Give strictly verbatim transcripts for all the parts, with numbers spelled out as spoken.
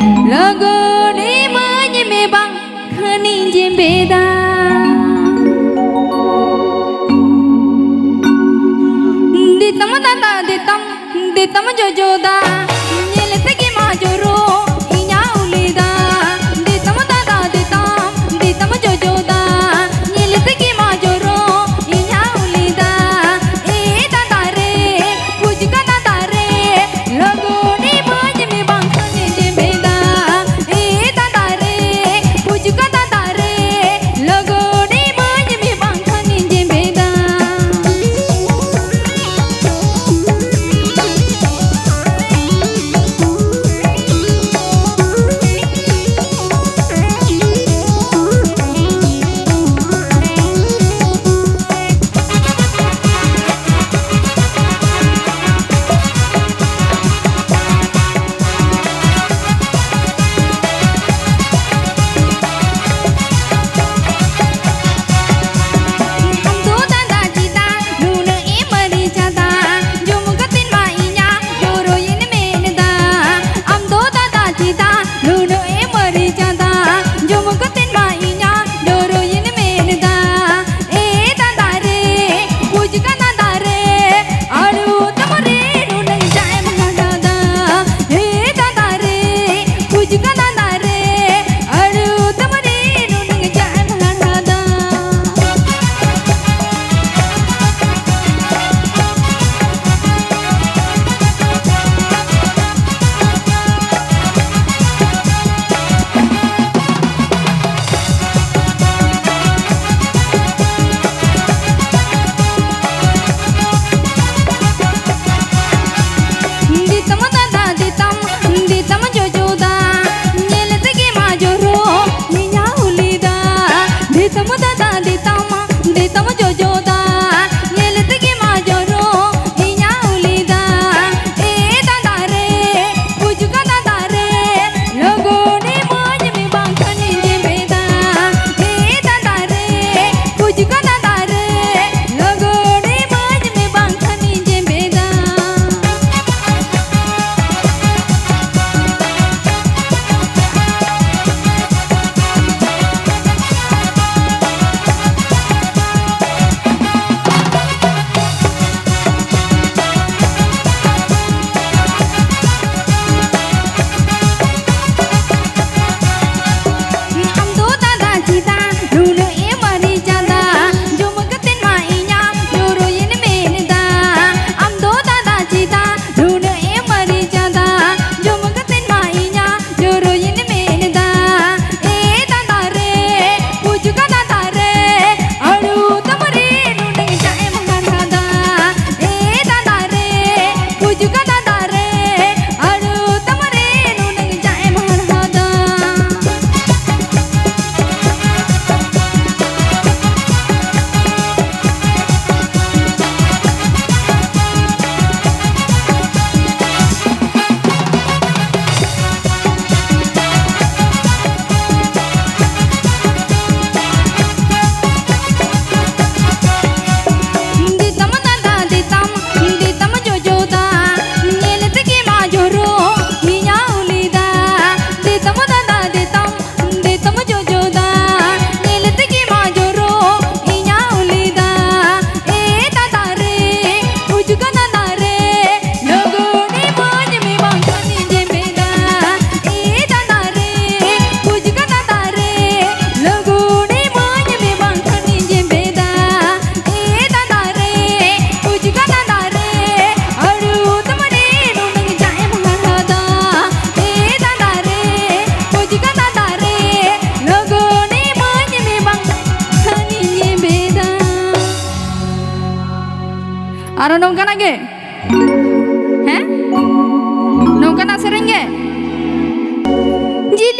ᱞᱚᱜᱚᱱ ᱤᱢᱟᱹᱧ ᱢᱮ ᱵᱟᱝ ᱠᱷᱟᱱᱤᱧ ᱡᱮᱢᱵᱮᱫᱟ᱾ ᱫᱮᱛᱟᱢ ᱫᱟᱫᱟ ᱫᱮᱛᱟᱢ, ᱫᱮᱛᱟᱢ ᱡᱚᱡᱚ ᱫᱟ, ᱧᱮᱞ ᱛᱮᱜᱮ ᱢᱟ ᱡᱚᱨᱚ ᱤᱧᱟᱹᱜ ᱩᱞᱤ ᱫᱟ᱾ ᱫᱮᱛᱟᱢ ᱫᱟᱫᱟ ᱫᱮᱛᱟᱢ, ᱫᱮᱛᱟᱢ ᱡᱚᱡᱚ ᱫᱟ, ᱧᱮᱞ ᱛᱮᱜᱮ ᱢᱟ ᱡᱚᱨᱚ ᱤᱧᱟᱹᱜ ᱩᱞᱤ ᱫᱟ᱾ ᱮ ᱫᱟᱫᱟ ᱨᱮ, ᱯᱷᱩᱪᱠᱟ ᱫᱟᱫᱟ ᱨᱮ, ᱞᱚᱜᱚᱱ ᱤᱢᱟᱹᱧ ᱢᱮ ᱵᱟᱝᱠᱷᱟᱱ ᱡᱮᱢᱵᱮᱫᱟ᱾ ᱮ ᱫᱟᱫᱟ ᱨᱮ, ᱯᱷᱩᱪᱠᱟ ᱫᱟᱫᱟ ᱨᱮ, ᱞᱚᱜᱚᱱ ᱤᱢᱟᱹᱧ ᱢᱮ ᱵᱟᱝᱠᱷᱟᱱ ᱡᱮᱢᱵᱮᱫᱟ᱾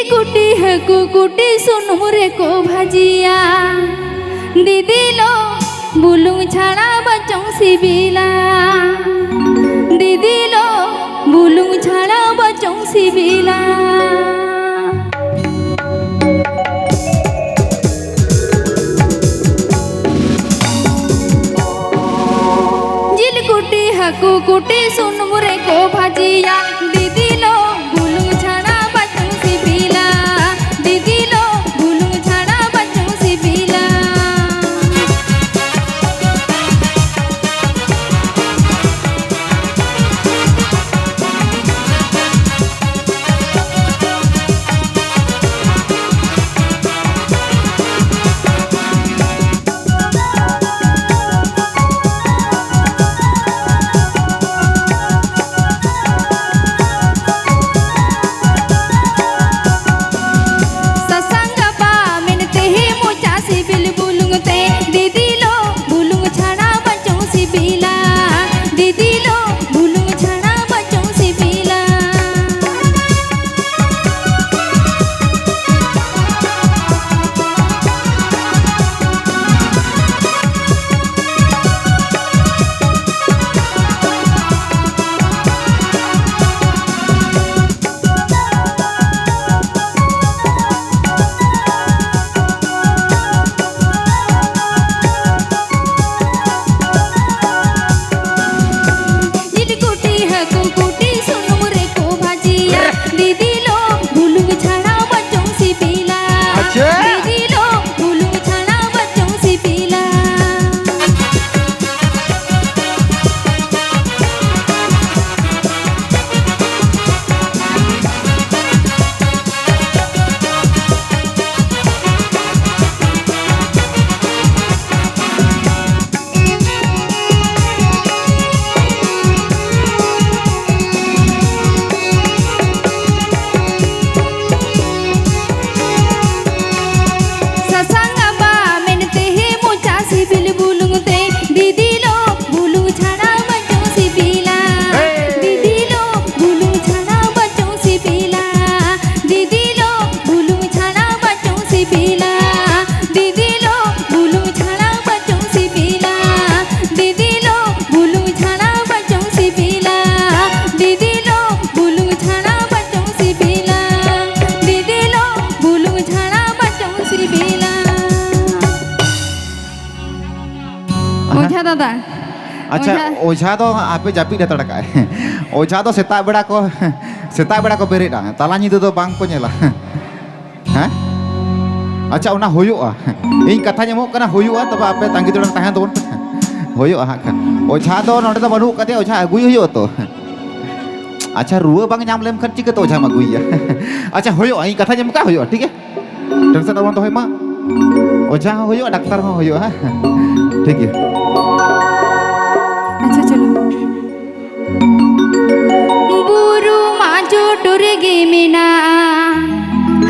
ᱠᱩᱴᱤ ᱦᱟᱹᱠᱩ ᱠᱩᱴᱤ ᱥᱩᱱᱩᱢ ᱨᱮᱠᱚ ᱵᱷᱟᱹᱡᱤᱭᱟ᱾ ᱫᱤᱫᱤ ᱞᱚ, ᱵᱩᱞᱩᱝ ᱪᱷᱟᱲᱟ ᱵᱟᱪᱚᱝ ᱥᱤᱵᱤᱞᱟ᱾ ᱫᱤᱫᱤ ᱞᱚ, ᱵᱩᱞᱩᱝ ᱪᱷᱟᱲᱟ ᱵᱟᱪᱚᱝ ᱥᱤᱵᱤᱞᱟ᱾ ᱡᱤᱞ ᱠᱩᱴᱤ ᱦᱟᱹᱠᱩ ᱠᱩᱴᱤ ᱥᱩᱱᱩᱢ ᱨᱮᱠᱚ ᱵᱷᱟᱹᱡᱤᱭᱟ᱾ ᱫᱤᱫᱤ ᱞᱚ, ᱵᱩᱞᱩᱝ ᱪᱷᱟᱲᱟ ᱵᱟᱪᱚᱝ ᱥᱤᱵᱤᱞᱟ᱾ ᱫᱤᱫᱤ ᱞᱚ, ᱵᱩᱞᱩᱝ ᱪᱷᱟᱲᱟ ᱵᱟᱪᱚᱝ ᱥᱤᱵᱤᱞᱟ᱾ ᱟᱪᱪᱷᱟ, ᱚᱡᱷᱟ᱾ ᱚᱡᱷᱟ ᱫᱚ ᱟᱯᱮ ᱡᱟᱹᱯᱤᱫ ᱦᱟᱛᱟᱲ ᱠᱟᱜᱼᱟᱭ᱾ ᱚᱡᱷᱟ ᱫᱚ ᱥᱮᱛᱟᱜ ᱵᱮᱲᱟ ᱠᱚ, ᱥᱮᱛᱟᱜ ᱵᱮᱲᱟ ᱠᱚ ᱵᱮᱨᱮᱫᱼᱟ, ᱛᱟᱞᱟ ᱧᱤᱫᱟᱹ ᱫᱚ ᱵᱟᱝ ᱠᱚ ᱧᱮᱞᱟ᱾ ᱦᱮᱸ? ᱟᱪᱪᱷᱟ, ᱚᱱᱟ ᱦᱩᱭᱩᱜᱼᱟ᱾ ᱤᱧ ᱠᱟᱛᱷᱟᱧ ᱮᱢᱚᱜ ᱠᱟᱱᱟ, ᱦᱩᱭᱩᱜᱼᱟ᱾ ᱛᱚᱵᱮ ᱟᱯᱮ ᱛᱟᱺᱜᱤ ᱛᱟᱲᱟᱜ ᱨᱮ ᱛᱟᱦᱮᱸ ᱛᱟᱵᱚᱱ ᱯᱮ᱾ ᱦᱩᱭᱩᱜᱼᱟ ᱦᱟᱸᱜ ᱠᱷᱟᱱ᱾ ᱚᱡᱷᱟ ᱫᱚ ᱱᱚᱰᱮ ᱫᱚ ᱵᱟᱹᱱᱩᱜ ᱠᱟᱫᱮᱭᱟ, ᱚᱡᱷᱟ ᱟᱹᱜᱩᱭ ᱦᱩᱭᱩᱜᱼᱟ ᱛᱚ᱾ ᱟᱪᱪᱷᱟ, ᱨᱩᱣᱟᱹ ᱵᱟᱝ ᱧᱟᱢ ᱞᱮᱱᱠᱷᱟᱱ ᱪᱤᱠᱟᱹᱛᱮ ᱚᱡᱷᱟᱢ ᱟᱹᱜᱩᱭᱮᱭᱟ? ᱟᱪᱪᱷᱟ, ᱦᱩᱭᱩᱜᱼᱟ, ᱤᱧ ᱠᱟᱛᱷᱟᱧ ᱮᱢ ᱠᱟᱜᱼᱟ, ᱦᱩᱭᱩᱜᱼᱟ, ᱴᱷᱤᱠ ᱜᱮᱭᱟ? ᱴᱮᱱᱥᱚᱱ ᱟᱞᱚᱵᱚᱱ ᱫᱚᱦᱚᱭ ᱢᱟ᱾ ᱚᱡᱷᱟ ᱦᱚᱸ ᱦᱩᱭᱩᱜᱼᱟ, ᱰᱟᱠᱛᱟᱨ ᱦᱚᱸ ᱦᱩᱭᱩᱜᱼᱟ, ᱦᱮᱸ? ᱴᱷᱤᱠ ᱜᱮᱭᱟ᱾ ᱟᱪᱪᱷᱟ, ᱪᱚᱞᱚ᱾ ᱵᱩᱨᱩ ᱢᱟ ᱪᱚᱴ ᱨᱮᱜᱮ ᱢᱮᱱᱟᱜᱼᱟ,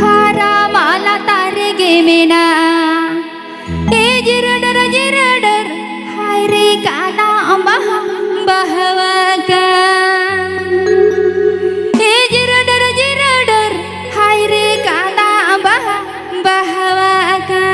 ᱦᱟᱨᱟ ᱢᱟ ᱞᱟᱛᱟᱨ ᱨᱮᱜᱮ ᱢᱮᱱᱟᱜᱼᱟ᱾ ᱮ ᱡᱤᱨᱟᱹᱰᱟᱹᱨ ᱡᱤᱨᱟᱹᱰᱟᱹᱨ, ᱦᱟᱭ ᱨᱮ ᱠᱟᱱᱟ ᱵᱟᱦᱟ ᱵᱟᱦᱟᱣᱟᱠᱟᱱ᱾ ᱮ ᱡᱤᱨᱟᱹᱰᱟᱹᱨ ᱡᱤᱨᱟᱹᱰᱟᱹᱨ, ᱦᱟᱭ ᱨᱮ ᱠᱟᱱᱟ ᱵᱟᱦᱟ ᱵᱟᱦᱟᱣᱟᱠᱟᱱ᱾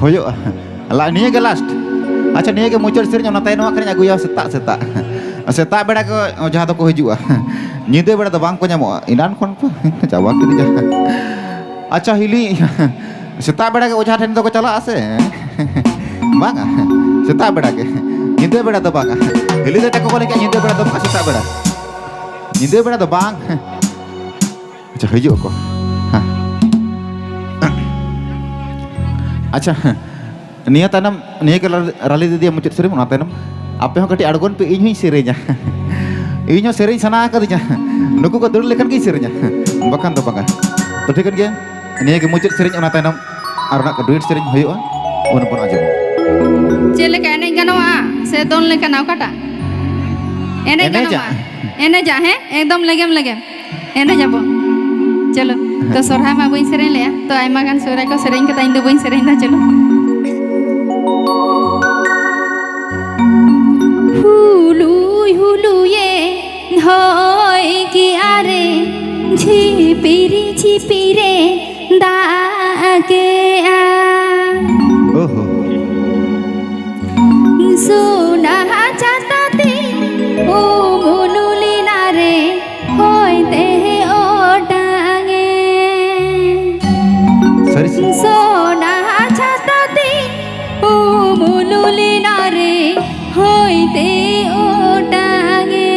ᱦᱩᱭᱩᱜᱼᱟ᱾ ᱞᱟ-, ᱱᱤᱭᱟᱹ ᱜᱮ ᱞᱟᱥᱴ᱾ ᱟᱪᱪᱷᱟ, ᱱᱤᱭᱟᱹ ᱜᱮ ᱢᱩᱪᱟᱹᱫ ᱥᱮᱨᱮᱧ, ᱚᱱᱟ ᱛᱟᱭᱱᱚᱢ ᱟᱜ ᱠᱷᱟᱱᱤᱧ ᱟᱹᱜᱩᱭᱟ ᱥᱮᱛᱟᱜ ᱥᱮᱛᱟᱜ᱾ ᱥᱮᱛᱟᱜ ᱵᱮᱲᱟ ᱠᱚ ᱚᱡᱷᱟ ᱫᱚᱠᱚ ᱦᱤᱡᱩᱜᱼᱟ᱾ ᱧᱤᱫᱟᱹ ᱵᱮᱲᱟ ᱫᱚ ᱵᱟᱝ ᱠᱚ ᱧᱟᱢᱚᱜᱼᱟ᱾ ᱮᱱᱟᱱ ᱠᱷᱚᱱ ᱠᱚ ᱪᱟᱵᱟ ᱠᱤᱫᱤᱧᱟ᱾ ᱟᱪᱪᱷᱟ, ᱦᱤᱞᱤ, ᱥᱮᱛᱟᱜ ᱵᱮᱲᱟ ᱜᱮ ᱚᱡᱷᱟ ᱴᱷᱮᱱ ᱫᱚᱠᱚ ᱪᱟᱞᱟᱜᱼᱟ ᱥᱮ? ᱵᱟᱝᱟ, ᱥᱮᱛᱟᱜ ᱵᱮᱲᱟ ᱜᱮ, ᱧᱤᱫᱟᱹ ᱵᱮᱲᱟ ᱫᱚ ᱵᱟᱝᱟ᱾ ᱦᱤᱞᱤ ᱫᱟᱹᱭ ᱛᱟᱠᱚ ᱠᱚ ᱞᱟᱹᱭ ᱠᱮᱜᱼᱟ, ᱧᱤᱫᱟᱹ ᱵᱮᱲᱟ ᱫᱚ ᱵᱟᱝ, ᱥᱮᱛᱟᱜ ᱵᱮᱲᱟ᱾ ᱧᱤᱫᱟᱹ ᱵᱮᱲᱟ ᱫᱚ ᱵᱟᱝ᱾ ᱟᱪᱪᱷᱟ, ᱦᱤᱡᱩᱜ ᱟᱠᱚ᱾ ᱦᱮᱸ᱾ ᱟᱪᱪᱷᱟ, ᱱᱤᱭᱟᱹ ᱛᱟᱭᱱᱚᱢ, ᱱᱤᱭᱟᱹ ᱜᱮ ᱨᱟᱞᱤ ᱫᱤᱫᱤᱭᱟᱜ ᱢᱩᱪᱟᱹᱫ ᱥᱮᱨᱮᱧ, ᱚᱱᱟ ᱛᱟᱭᱱᱚᱢ ᱟᱯᱮ ᱦᱚᱸ ᱠᱟᱹᱴᱤᱡ ᱟᱬᱜᱚᱱ ᱯᱮ, ᱤᱧ ᱦᱚᱸᱧ ᱥᱮᱨᱮᱧᱟ᱾ ᱤᱧ ᱦᱚᱸ ᱥᱮᱨᱮᱧ ᱥᱟᱱᱟ ᱟᱠᱟᱫᱤᱧᱟ᱾ ᱱᱩᱠᱩ ᱠᱚ ᱫᱟᱹᱲ ᱞᱮᱠᱷᱟᱱ ᱜᱤᱧ ᱥᱮᱨᱮᱧᱟ, ᱵᱟᱠᱷᱟᱱ ᱫᱚ ᱵᱟᱝᱟ᱾ ᱛᱚ, ᱴᱷᱤᱠᱟᱹᱱ ᱜᱮᱭᱟ, ᱱᱤᱭᱟᱹ ᱜᱮ ᱢᱩᱪᱟᱹᱫ ᱥᱮᱨᱮᱧ, ᱚᱱᱟ ᱛᱟᱭᱱᱚᱢ ᱟᱨ ᱚᱱᱟ ᱰᱩᱭᱮᱴ ᱥᱮᱨᱮᱧ ᱦᱩᱭᱩᱜᱼᱟ, ᱩᱱ ᱵᱚᱱ ᱟᱸᱡᱚᱢᱟ᱾ ᱪᱮᱫ ᱞᱮᱠᱟ ᱮᱱᱮᱡ ᱜᱟᱱᱚᱜᱼᱟ ᱥᱮ ᱫᱚᱱ ᱞᱮᱠᱟᱱᱟᱜ, ᱚᱠᱟᱴᱟᱜ? ᱮᱱᱮᱡ ᱮᱱᱮᱡᱟᱜ᱾ ᱜᱟᱱᱚᱜᱼᱟ᱾ ᱮᱱᱮᱡᱟᱜ, ᱦᱮᱸ, ᱮᱠᱫᱚᱢ ᱞᱮᱜᱮᱢ ᱞᱮᱜᱮᱢ᱾ ᱮᱱᱮᱡ ᱟᱵᱚ᱾ ᱪᱚᱞᱚ᱾ ᱛᱚ, ᱥᱚᱨᱦᱟᱭ ᱢᱟ ᱵᱟᱹᱧ ᱥᱮᱨᱮᱧ ᱞᱮᱜᱼᱟ᱾ ᱛᱚ, ᱟᱭᱢᱟ ᱜᱟᱱ ᱥᱚᱦᱨᱟᱭ ᱠᱚ ᱥᱮᱨᱮᱧ ᱠᱟᱫᱟ, ᱤᱧ ᱫᱚ ᱵᱟᱹᱧ ᱥᱮᱨᱮᱧ ᱫᱟ᱾ ᱪᱚᱞᱚ᱾ ᱦᱩᱞᱩᱭ ᱦᱩᱞᱩᱭᱮ ᱦᱚᱭ ᱠᱮᱜᱼᱟ ᱨᱮ, ᱡᱷᱤᱯᱤᱨ ᱡᱷᱤᱯᱤᱨᱮ ᱫᱟᱜ ᱠᱮᱜᱼᱟ᱾ ᱳᱦᱳ᱾ ᱥᱳᱱᱟ ᱪᱷᱟᱛᱟ ᱛᱮ ᱩᱢᱩᱞ ᱞᱮᱱᱟ ᱨᱮ, ᱦᱚᱭ ᱛᱮ ᱚᱴᱟᱝ ᱮ᱾ ᱥᱟᱹᱨᱤ ᱥᱮ? ᱥᱳᱱᱟ ᱪᱷᱟᱛᱟ ᱛᱮ ᱩᱢᱩᱞ ᱞᱮᱱᱟ ᱨᱮ, ᱦᱚᱭ ᱛᱮ ᱚᱴᱟᱝ ᱮ᱾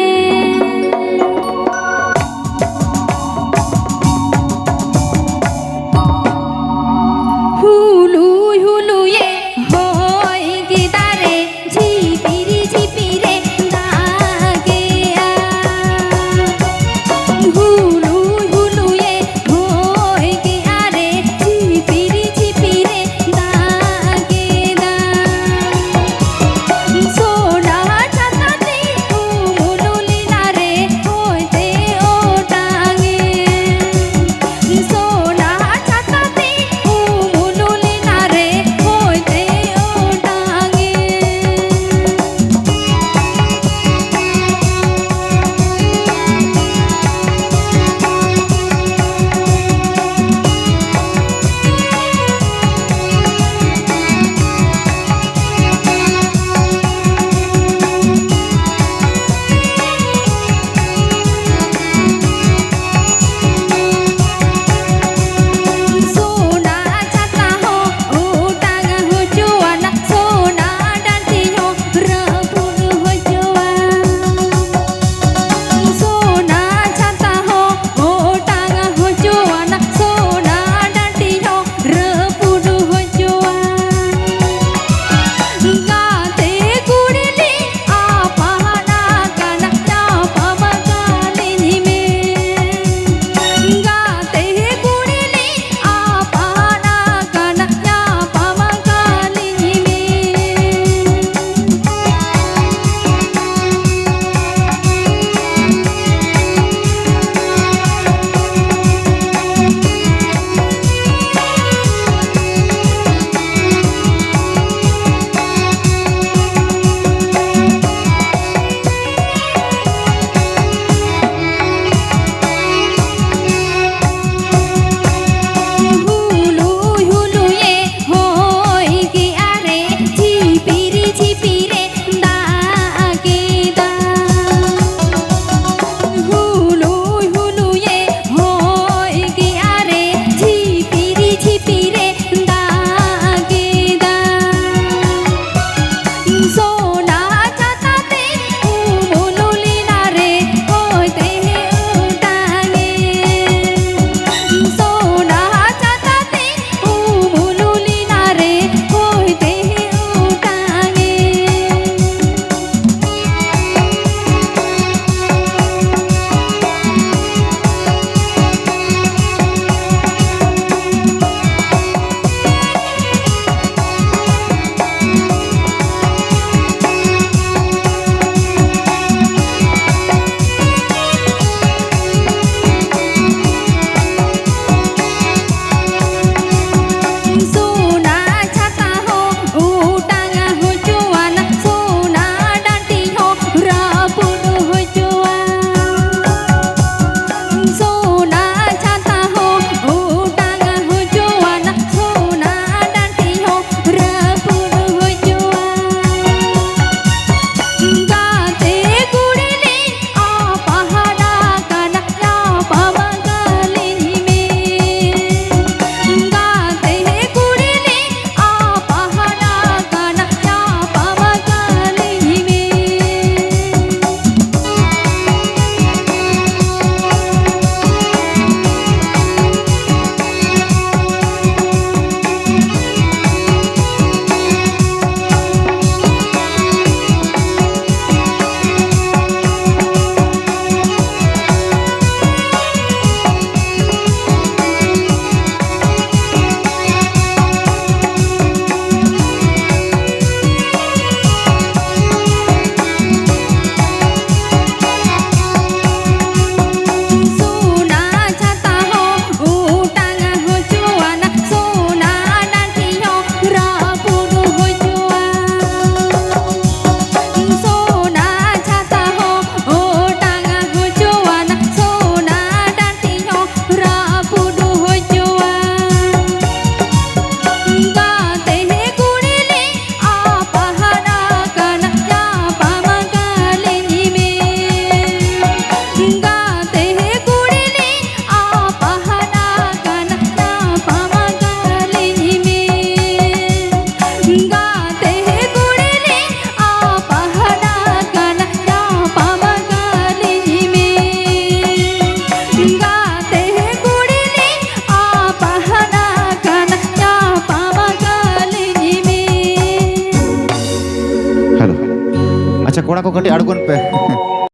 ᱠᱚᱲᱟ ᱠᱚ ᱠᱟᱹᱴᱤᱡ ᱟᱬᱜᱚᱱ ᱯᱮ᱾